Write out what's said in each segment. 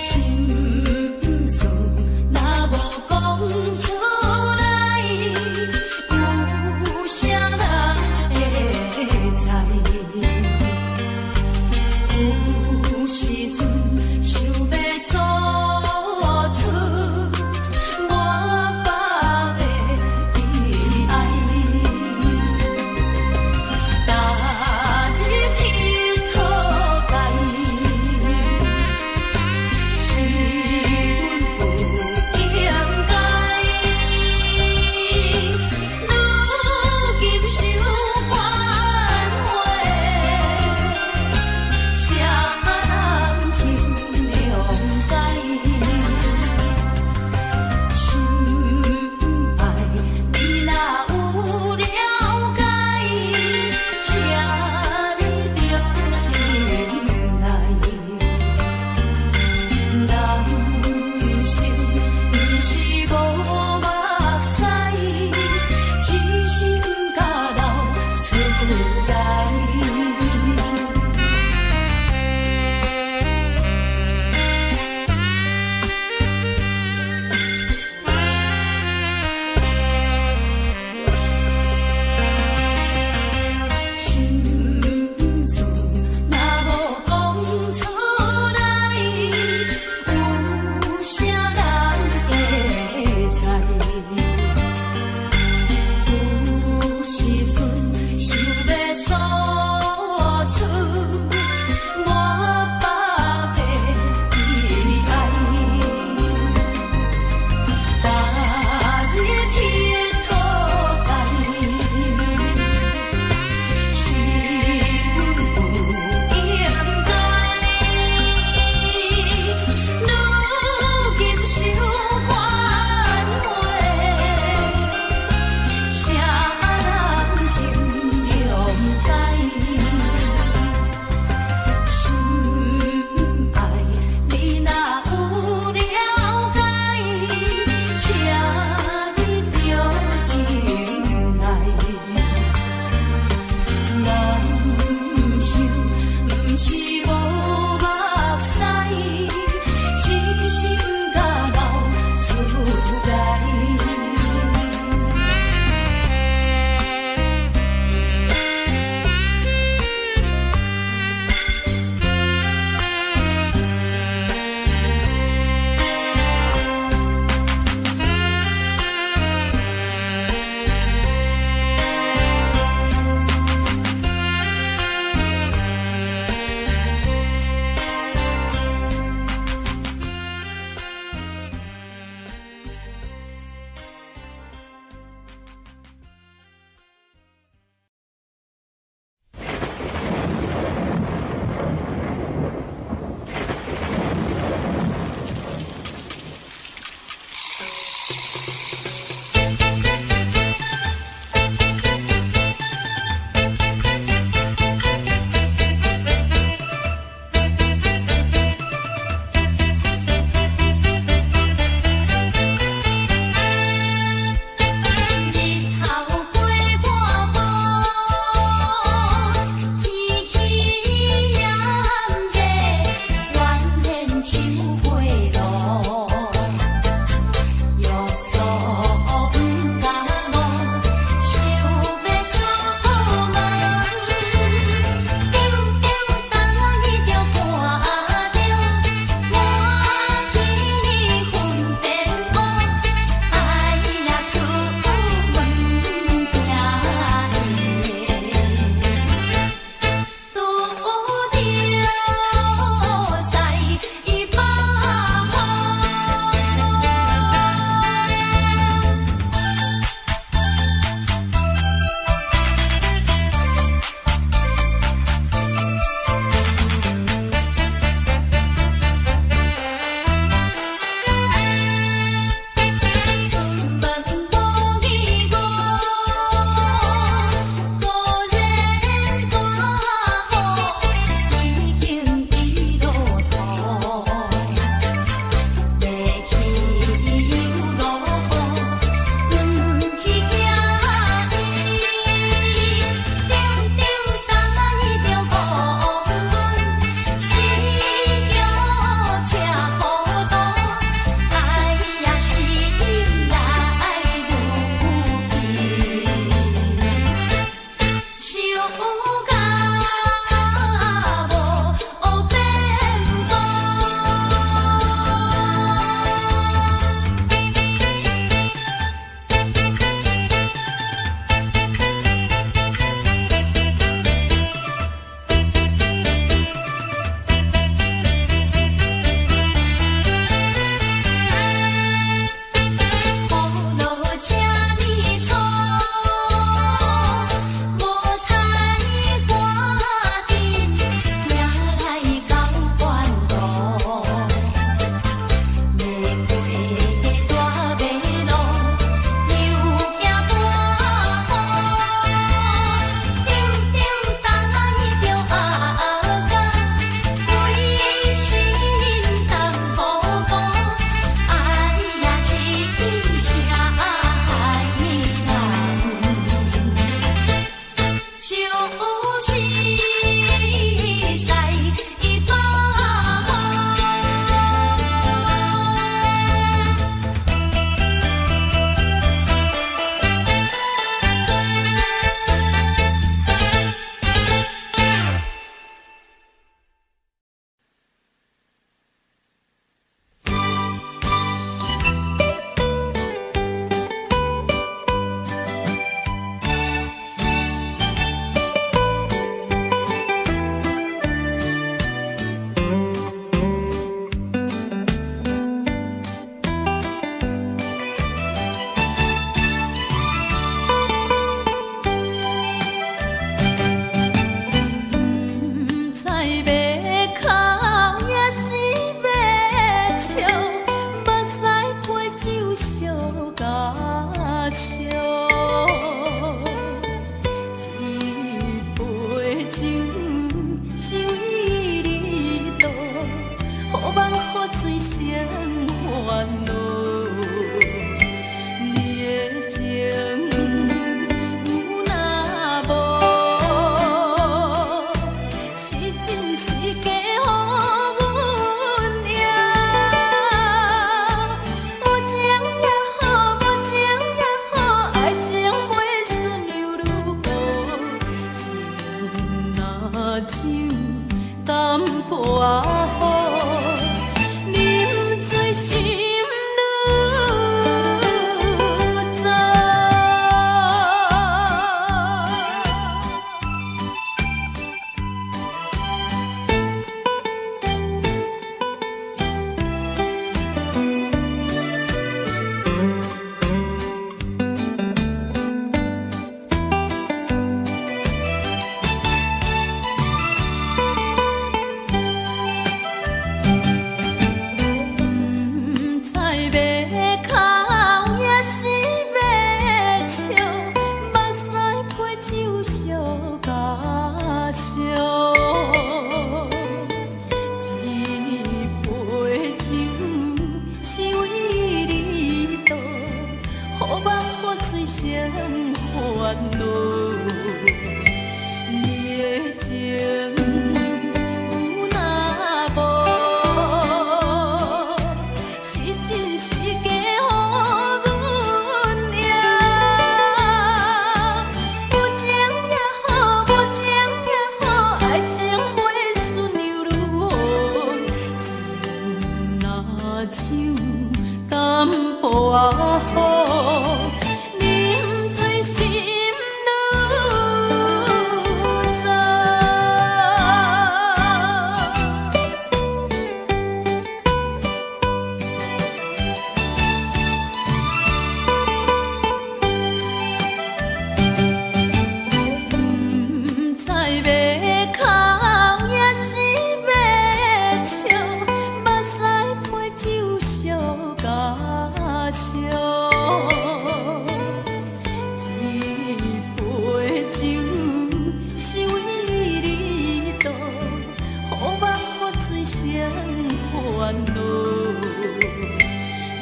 心薄仔好，啉醉心愈早。毋知欲哭抑是欲笑，目屎批酒相共烧。这杯酒是为你倒，予梦予醉成烦恼。你的情有若无，是真是假，予阮赢。有情也好，無情也好，愛情袂輸娘女好。情若酒淡薄仔好，啉醉心愈早。毋知欲哭抑是欲笑，目屎批酒相共烧。這杯酒是為你倒，予夢予醉成煩惱。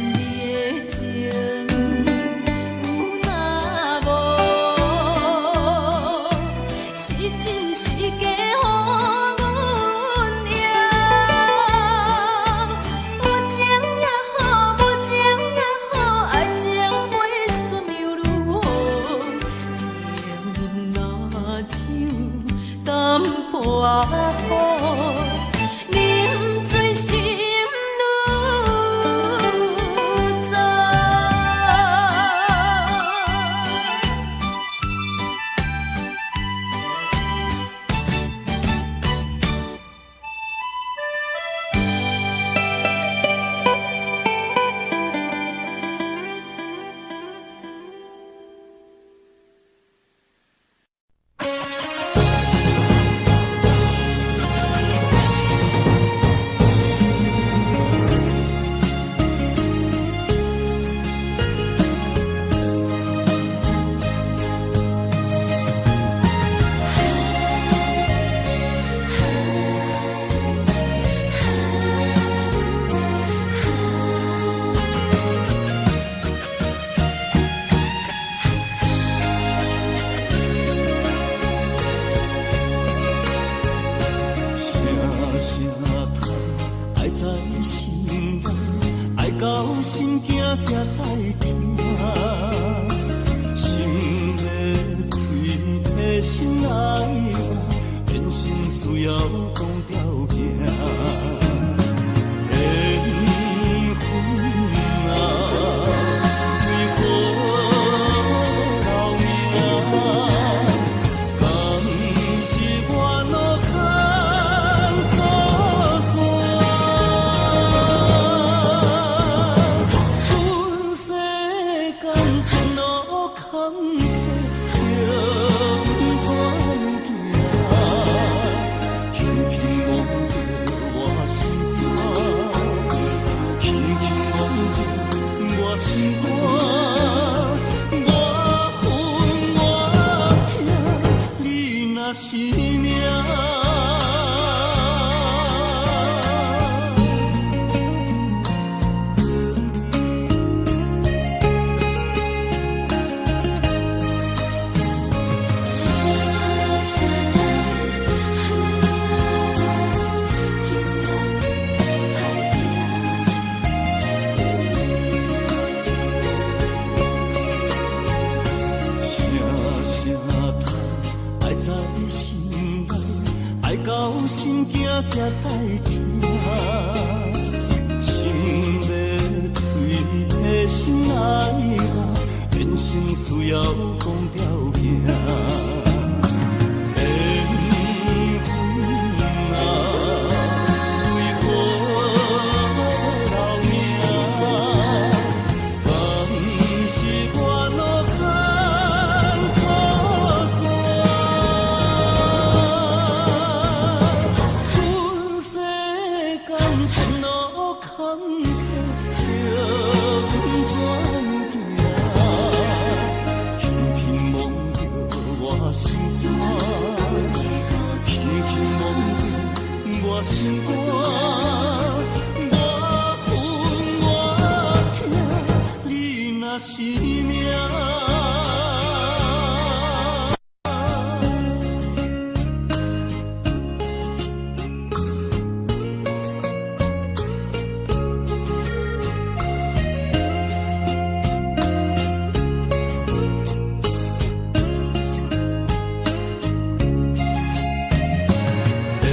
你的情有若無，是真是假，予阮贏。有情也好，無情也好，愛情袂輸娘女好。情若酒淡薄仔好，啉醉心愈早。聲聲叹，愛在心內，愛到心驚才知疼。心的喙提心來話，變心需要講條件。緣分啊，為何留名？敢是我路牽錯線？阮世間前路坎坷，叫阮怎樣行？轻轻摸著我才知疼。心欲碎，提神来望，人生需要讲条件。缘分啊，为何留名？敢是我路牵错线？阮世间前路坎坷，叫阮怎样行？轻轻摸著我心肝，轻轻摸著我心肝。我恨我疼，你若是命。缘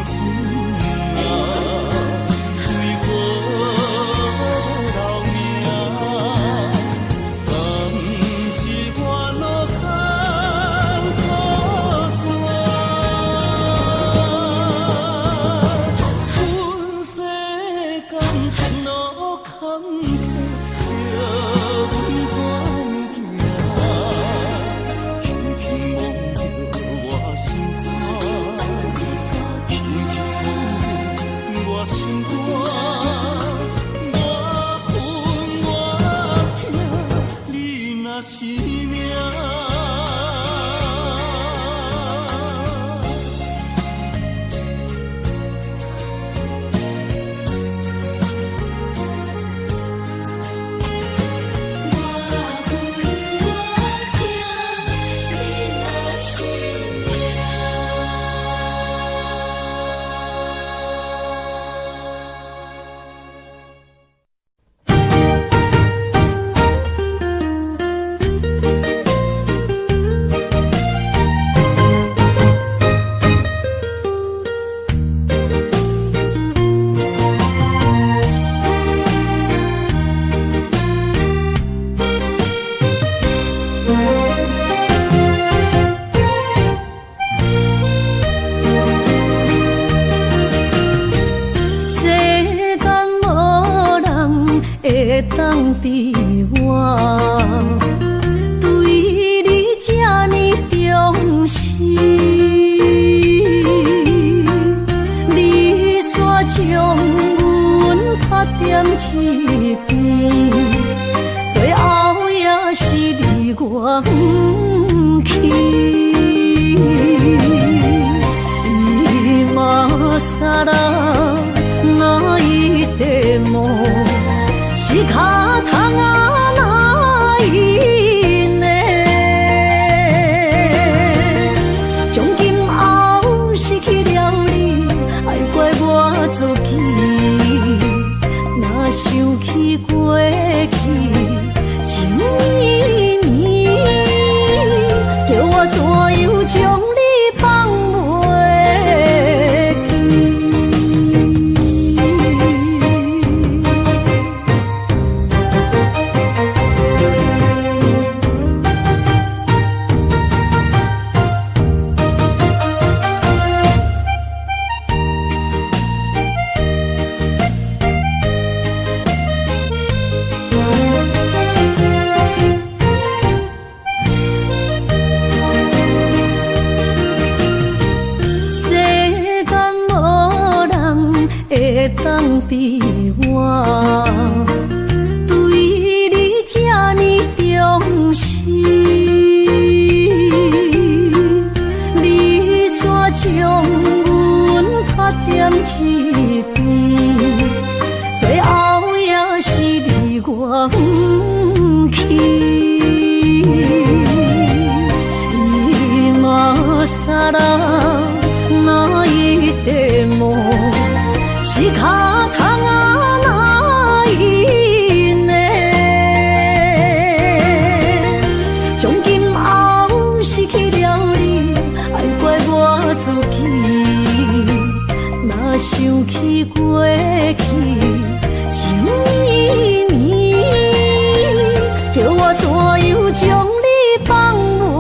分啊，为何留名？敢是我路牵错线？阮世间前路坎坷，叫阮怎样行？轻轻摸著我心肝，轻轻摸著我心肝。我恨我疼，你若是命。我恨我疼，你若是命。世间无人会当比我，对你这呢重视。你煞将阮拍踮一边，最后也是离我远去。今更泣いても仕方がないね。從今後失去了你，愛怪我自己。若想起過去情綿綿，叫我怎樣將你放袂記？世間無人會當比我，對你這呢重視。你煞將阮拍踮一邊，最後也是離我遠去。今更泣いても仕方がないね。從今後失去了你，愛怪我自己。起過去情綿綿，叫我怎樣將你放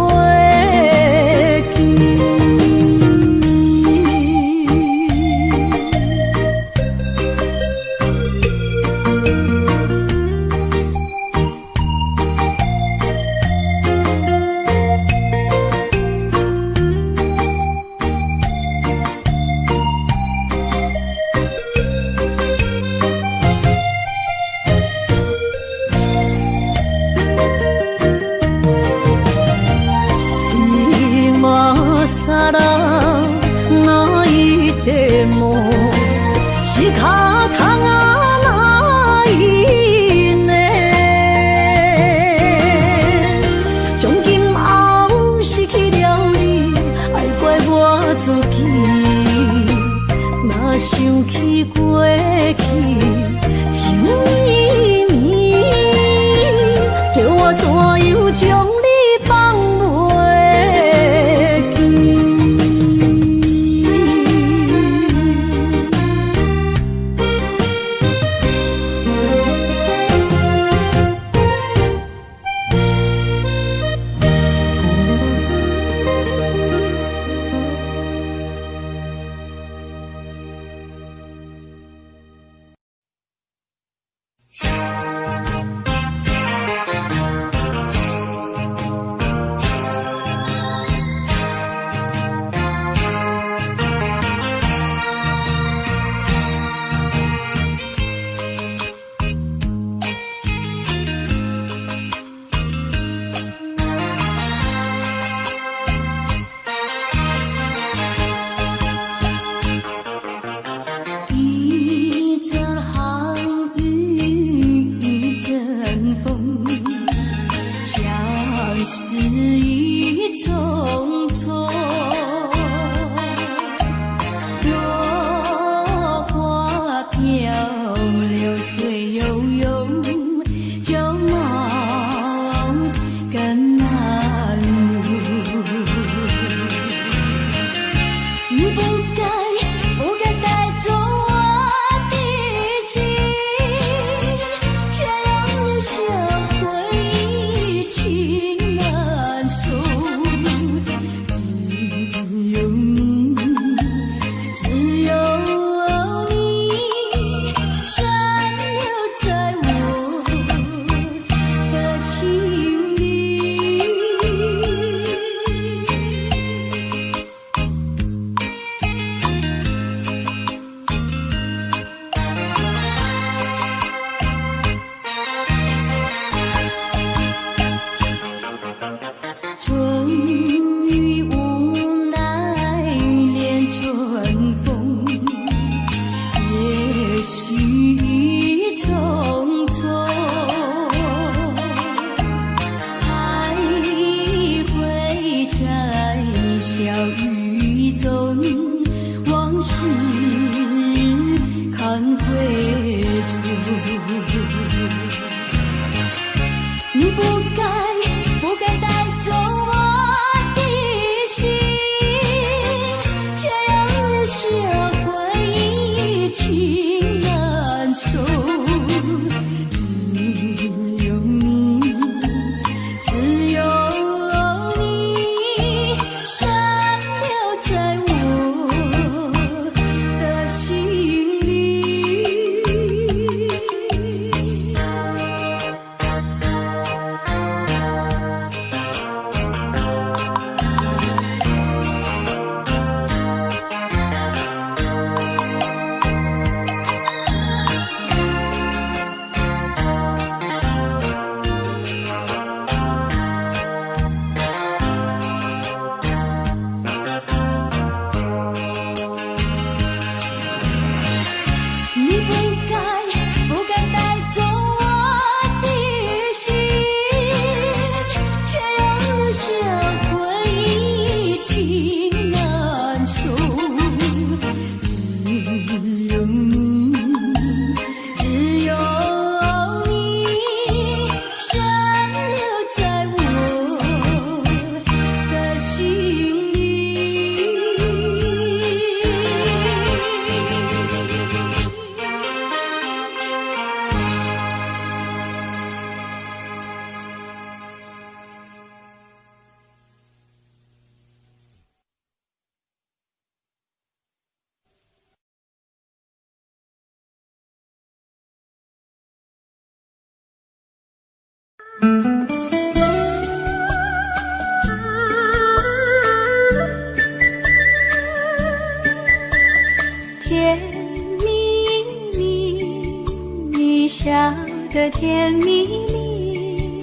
袂記？今さら泣いても仕方がないね。從今後失去了你，愛怪我自己。若想起過去情綿綿，叫我怎樣將你放袂記？一陣寒雨一陣風，相思意重重。落花飄，流水悠悠，舊夢更難眠。你不該不該帶走我的心，卻又留下回憶情難訴。只有你，只有你，殘留在我的心裡。春雨無奈戀春風，也許已匆匆，還會在小雨中，往事堪回首。你不該不該帶走我的心，卻又留下回憶情難訴。只有你，只有你，殘留在我的心裡。你不該不該帶走我的心，卻又留下回憶情難訴。只有你，只有你，殘留在我的心裡。笑得甜蜜蜜，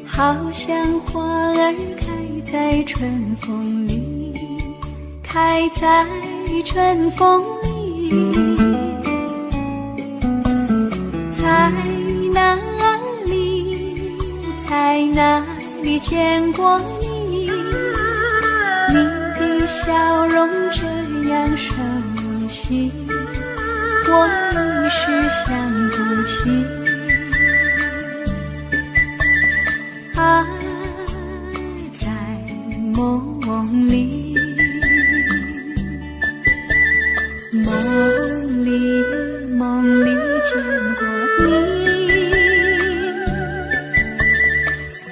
好像花兒開在春風裡，開在春風裡。在哪裡，在哪裡見過你？你的笑容這樣熟悉，我一時想不起。啊，在夢裡，夢裡夢裡見過你，甜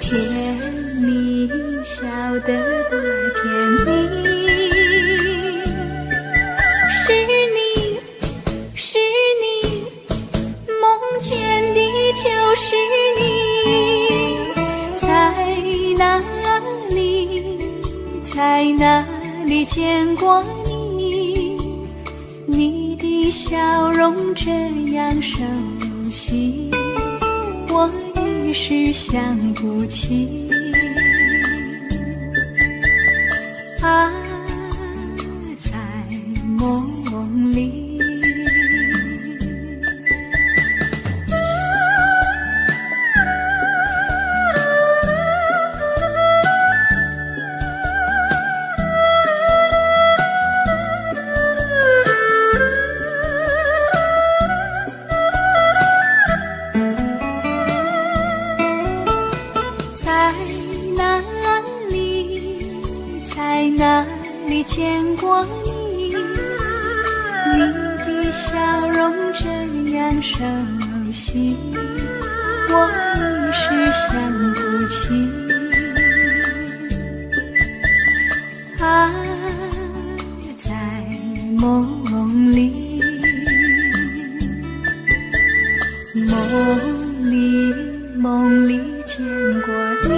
蜜笑得多甜蜜，是你是你，夢見的就是你，在哪裡，在哪裡見過你？你的笑容這樣熟悉，我一時想不起。啊，在夢裡。在哪裡，在哪裡見過你？你的笑容這樣熟悉，我一時想不起。啊，在夢裡，夢裡夢裡見過你，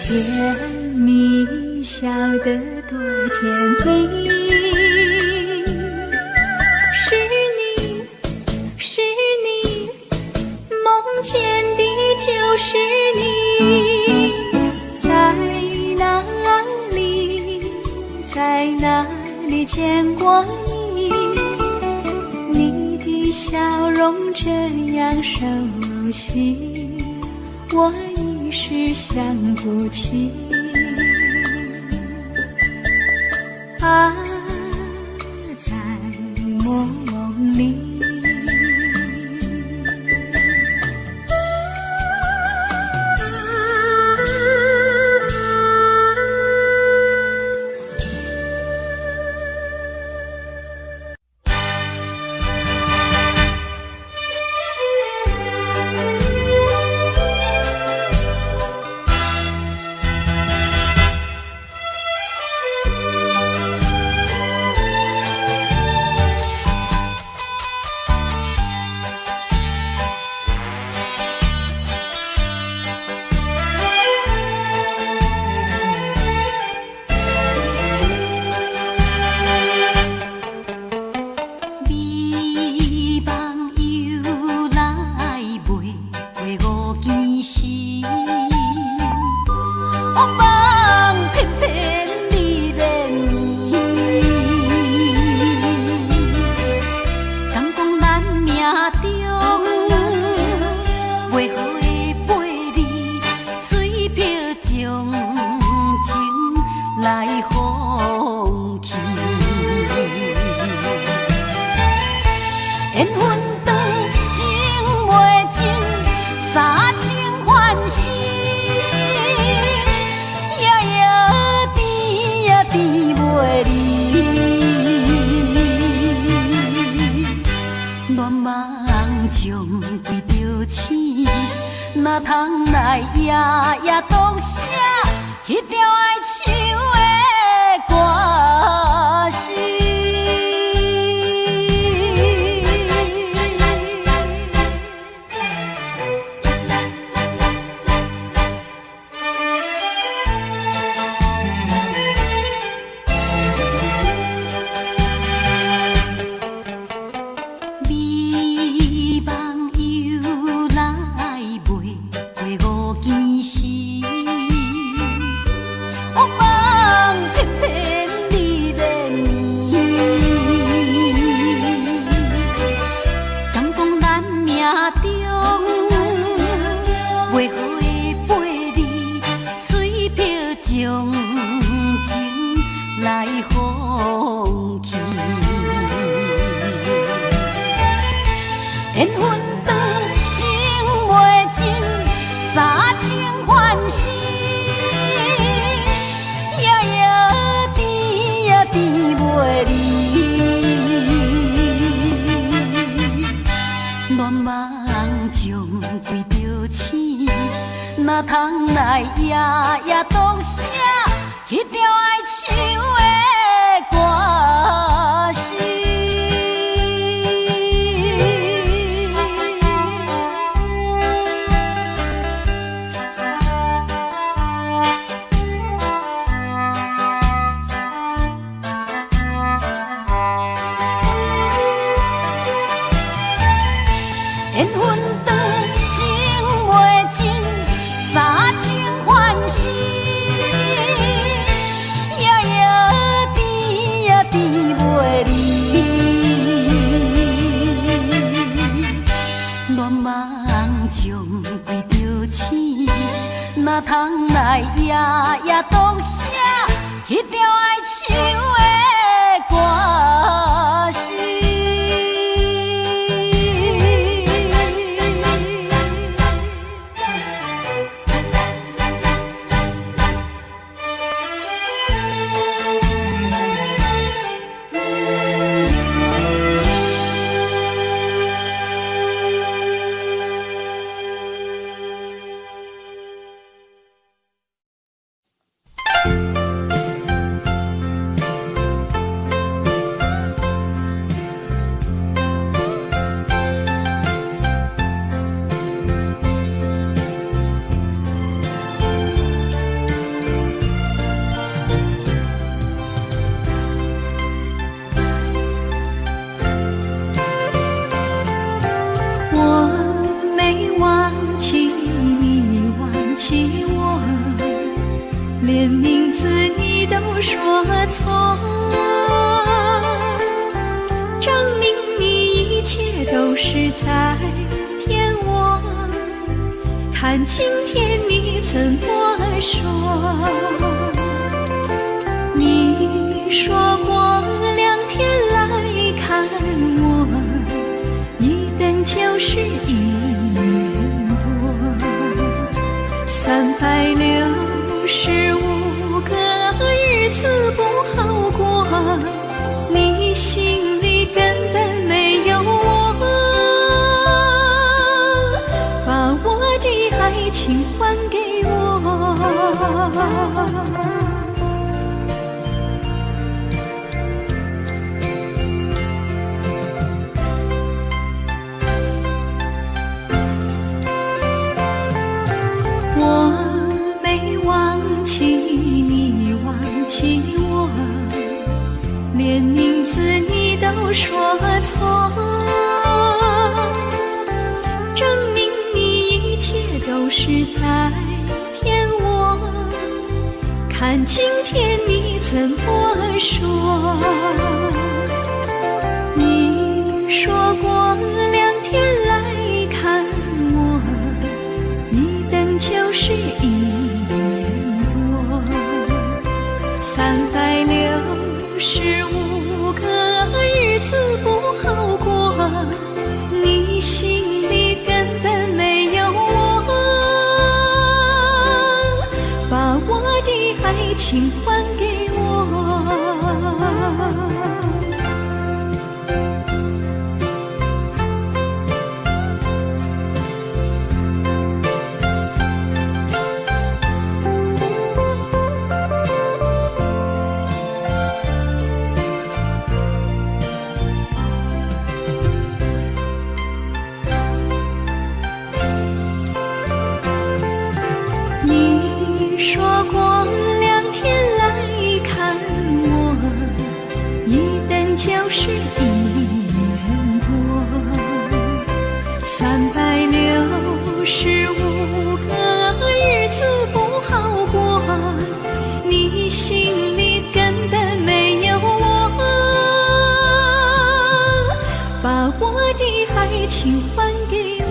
甜蜜笑得多甜蜜，是你是你，夢見的就是你，在哪裡，在哪裡見過你？你的笑容這樣熟悉，我一時想不起。啊，在夢裡。美夢由來袂過五更時，惡夢翩翩你連綿。敢講咱命中袂好的八字，隨憑將情來放棄。緣分長，情袂盡，三生還世，夜夜甜呀甜袂離。恋夢中為著醒，哪通來夜夜獨寫彼條愛唱的歌詞？放棄。緣分長，情袂盡，三清還是夜夜甜呀甜袂離。願望將歸著醒，哪通來夜夜當寫彼條愛唱的歌詞。緣分長，情袂盡，三清還是夜夜甜呀甜袂離。願望將歸著醒，哪通來夜夜當寫彼條愛唱的歌詞。我沒忘記你，忘記我，連名字你都說錯，證明你一切都是在騙我。看今天你怎麼說？你說過2天來看我，一等就是1年多，365個日子不好過，你心裡根本沒有我，把我的愛情還給我。我沒忘記你，忘記我，連名字你都說錯，證明你一切都是在騙我。看今天你怎麼說？你說過2天來看我，一等就是1年多，365個日子不好過，你心裡根本沒有我，把我的愛情還給我。你說過2天來看我，一等就是1年多，365個日子不好過，你心裡根本沒有我，把我的愛情還給我。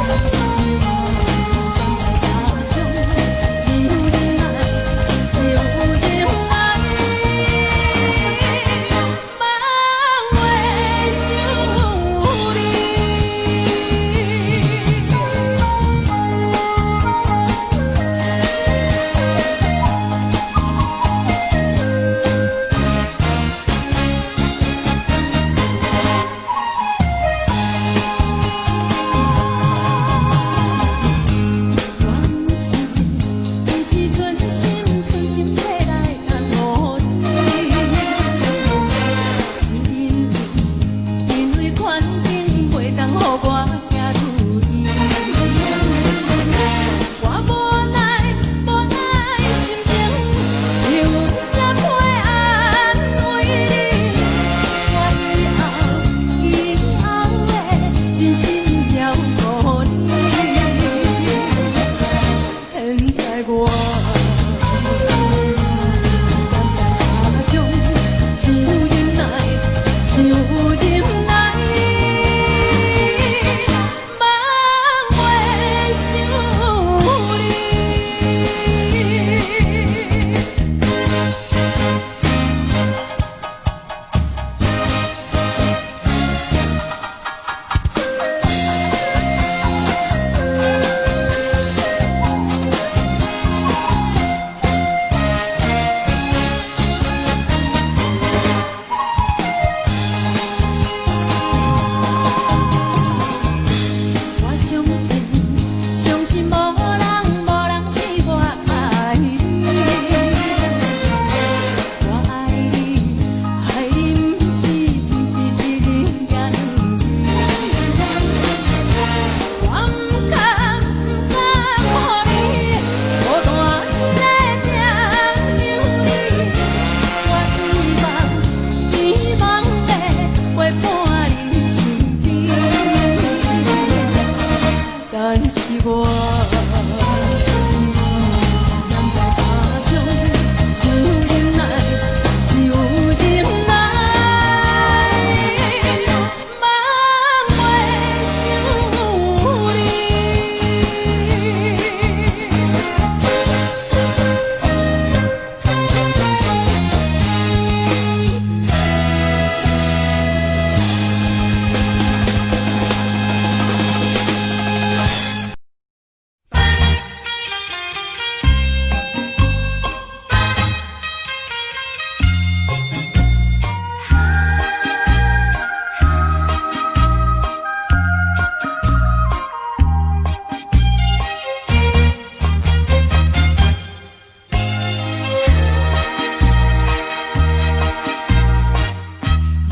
是我踮在他鄉，只有忍耐，只有忍耐，茫袂想你。我毋是存心存心欲來耽誤你，是因為環境袂當予我行如意。我無奈無奈心情，只有寫批安慰你。我以後以後會真心照顧你。現在我踮在他鄉，只有忍耐，只有忍耐，茫袂想你。我相信，相信無人無人比我愛你。我愛你，愛你毋是一日也兩日。我毋甘毋甘予你孤單一个踮想你。我希望希望會陪伴你身邊，但是我踮在他鄉，只有忍耐，只有忍耐，茫袂想你。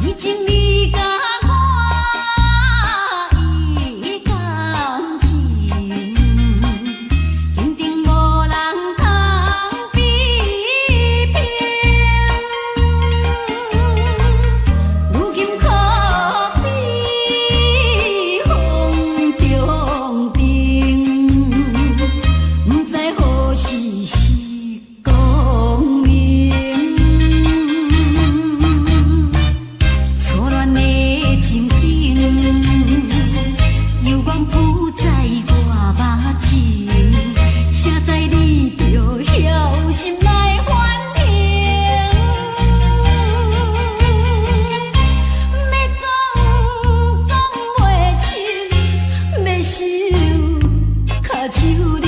以前你佮我伊感情，肯定無人通比拼。如今可比風中燈，不知何時是光陰。錯亂的情景，猶原浮在我目前，誰知你著枵心來反應。欲講講袂清，欲收跤手冷，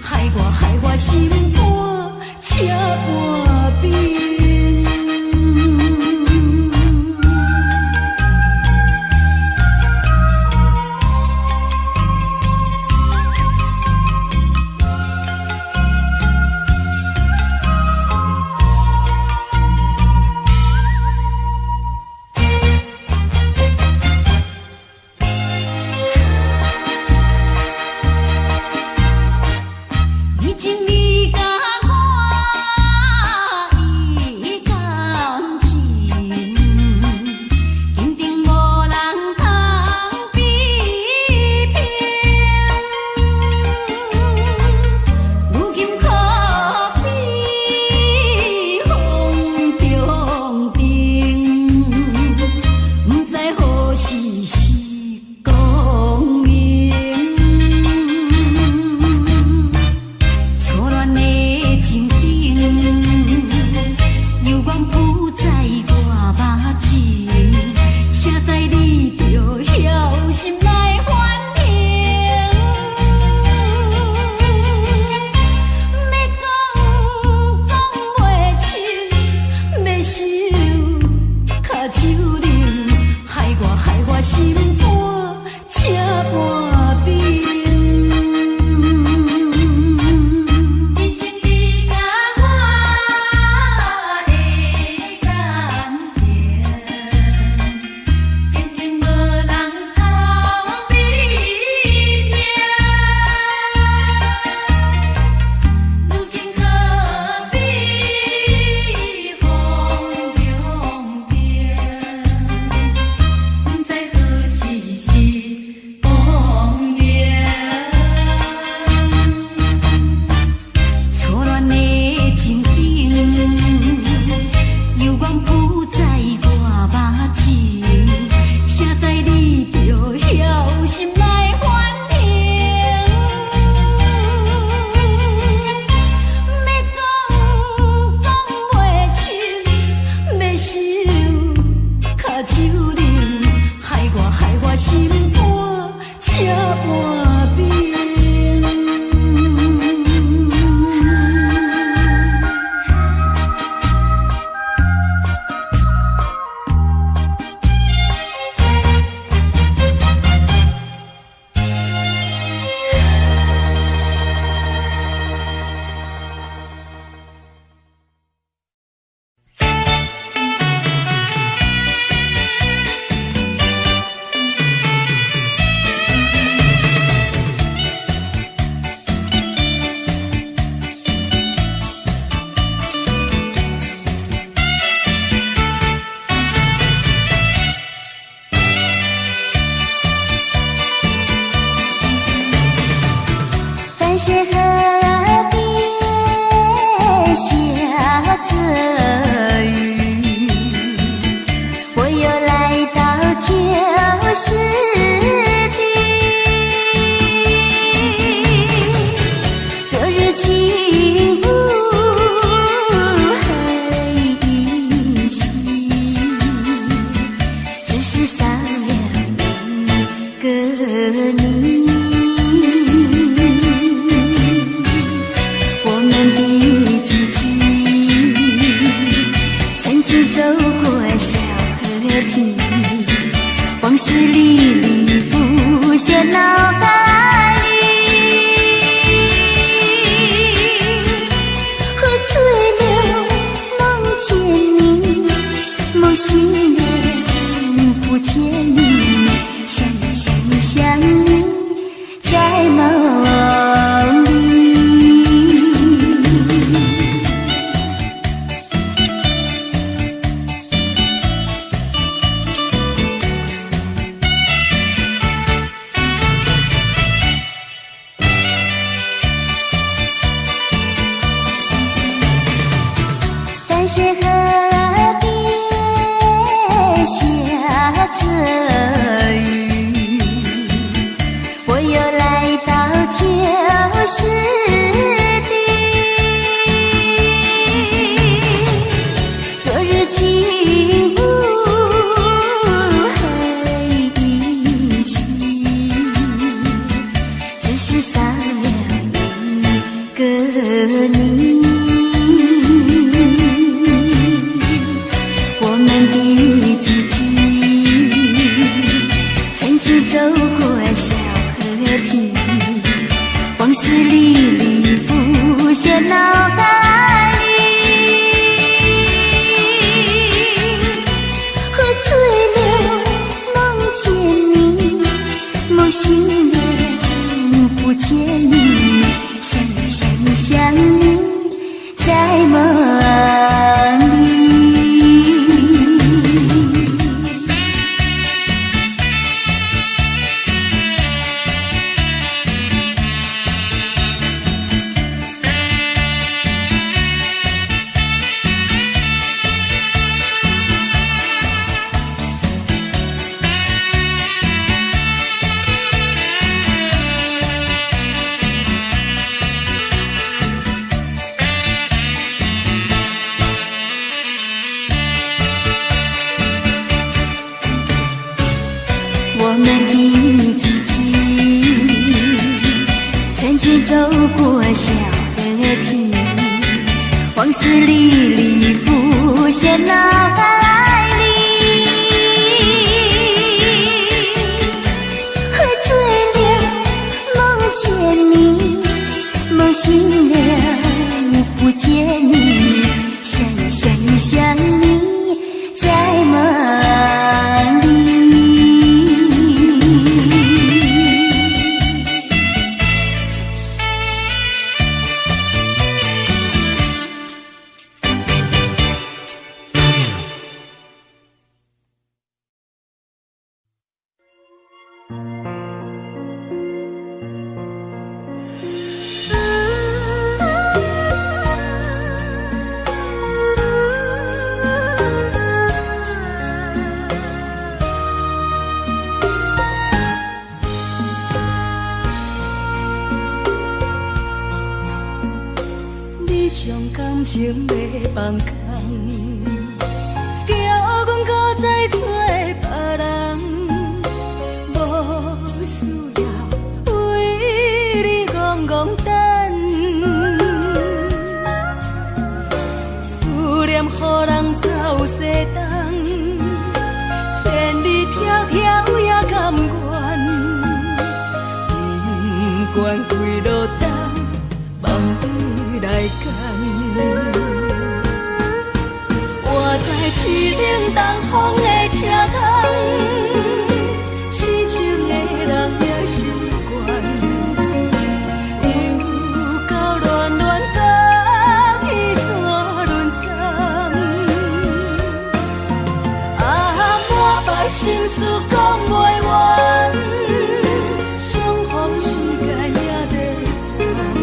害我害我心肝這般冰。淡水河邊下著雨，我又來到舊時地。昨日情霧還依稀，只是少了一個你。我們的足跡，曾經走過小河堤，往事歷歷浮現腦海裡。喝醉了夢見你，夢醒了不見你，想你想你想你，在夢裡。淡水河邊下著雨，我又來到舊時地。昨日情霧還依稀，只是少了一個你。我們的足跡，曾經走過小河堤，往事歷歷浮現腦海裡。喝醉了夢見你，夢醒了不見你，想你想你想你，在夢裡。我們的足跡，曾經走過小河堤，往事歷歷浮現腦海裡。喝醉了夢見你，夢醒了不見你，想你想你想你，在夢裡。你將感情欲放空，叫阮閣再找別人，無需要為你戇戇等，思念予人走西東，千里迢迢也甘願，不管幾落冬，望你來牽。我在凄冷東風的車窗，痴情的人也習慣，又到亂亂甲天山輪針，啊，满腹心事講袂完，相逢時間也在轉。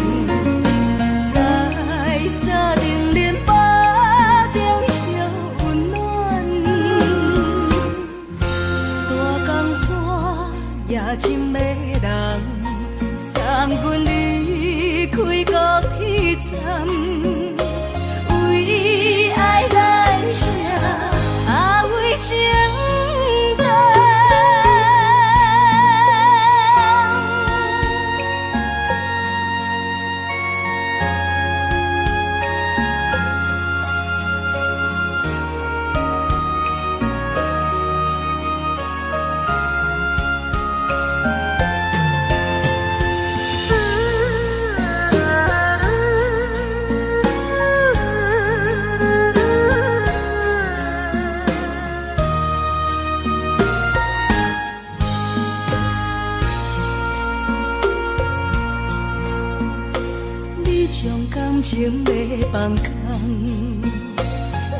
将感情欲放空，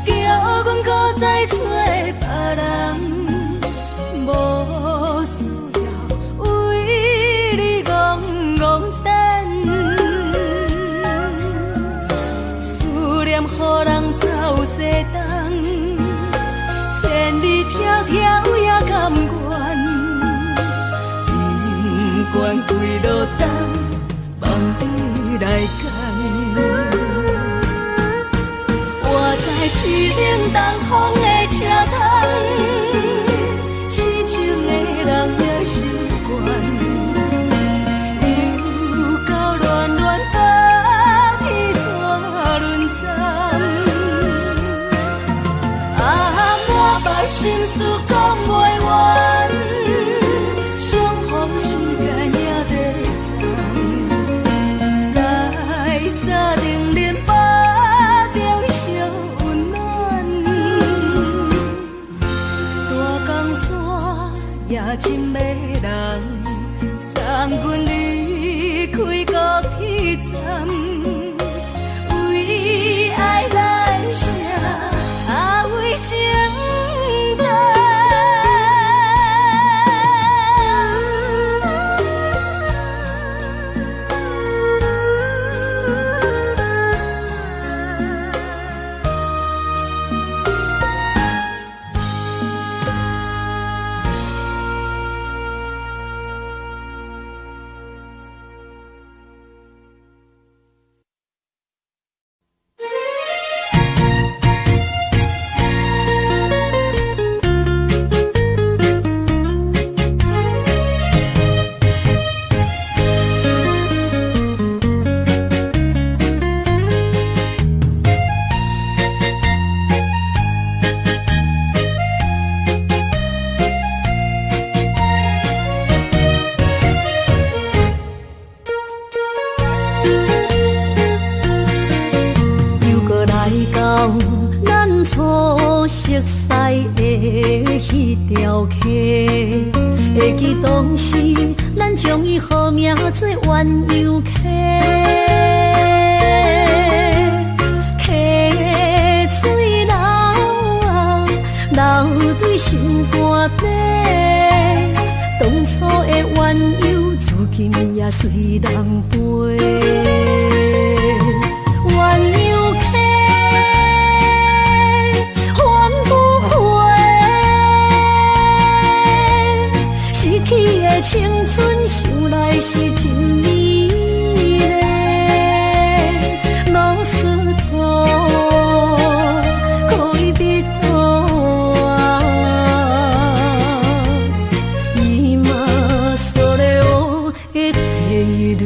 叫阮閣再揣別人，無需要為你戇戇等，思念予人走西東，千里迢迢也甘願，不管幾落冬，放你來揀。我知凄冷東風的車窗，痴情的人也習慣，又到暖暖冬天煞轮转。啊，满腹心事講袂完，相逢時間也短暫，在三重林腹中相溫暖。大江山也真迷人，送阮離開高鐵站，為愛來寫，啊為情等。又閣來到咱初熟似的彼條溪，會記當時咱將伊號名做鴛鴦溪，溪水流啊流對心肝底，當初的鴛鴦如今也隨人飛。鴛鴦溪還不回，失去的青春想來是真美麗。老石頭恋人啊，今それを得ている。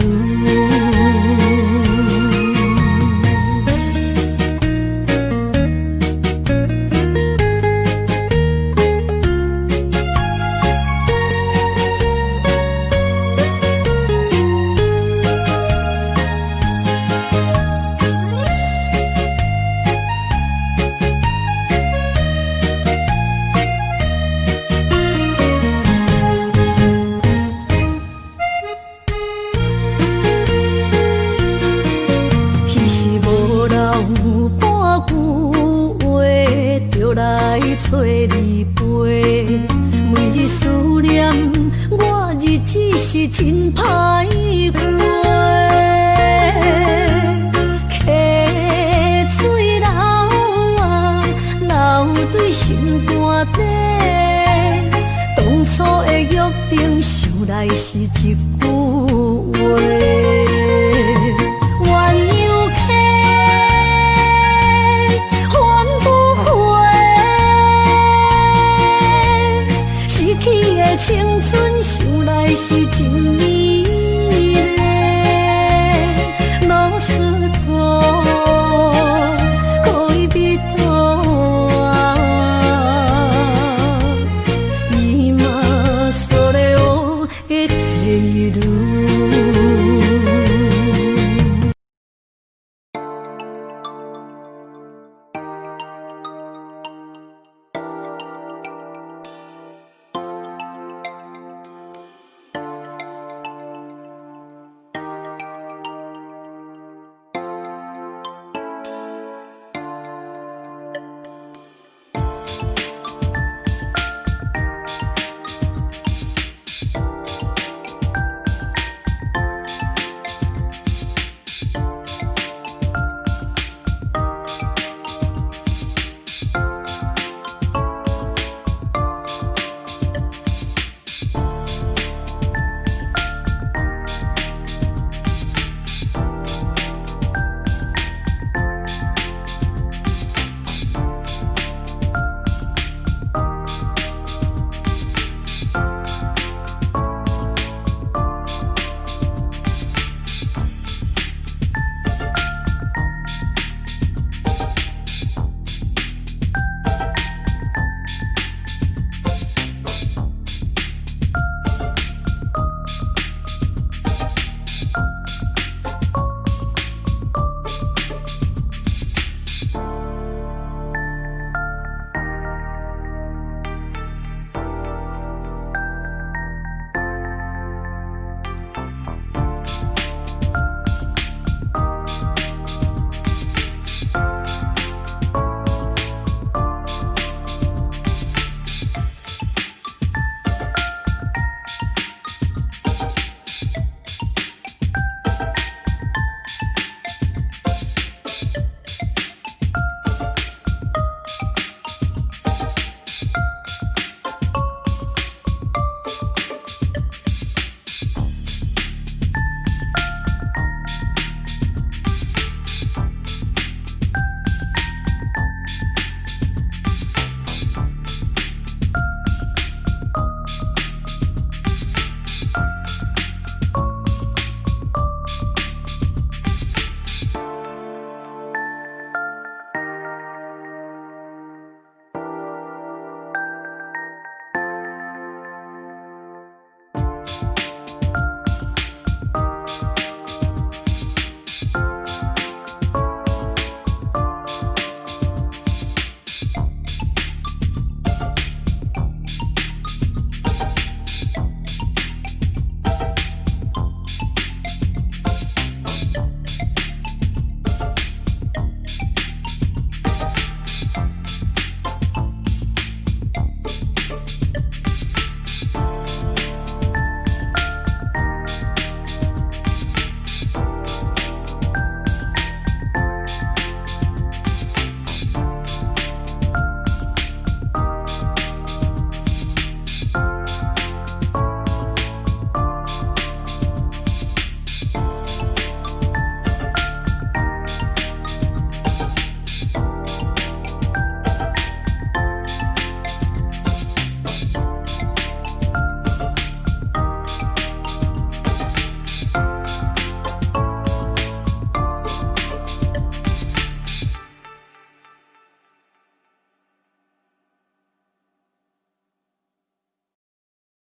彼時無留半句話，就來揣你飛。每日思念，我日子是真歹過。溪水流啊流對心肝底，當初的約定想來是真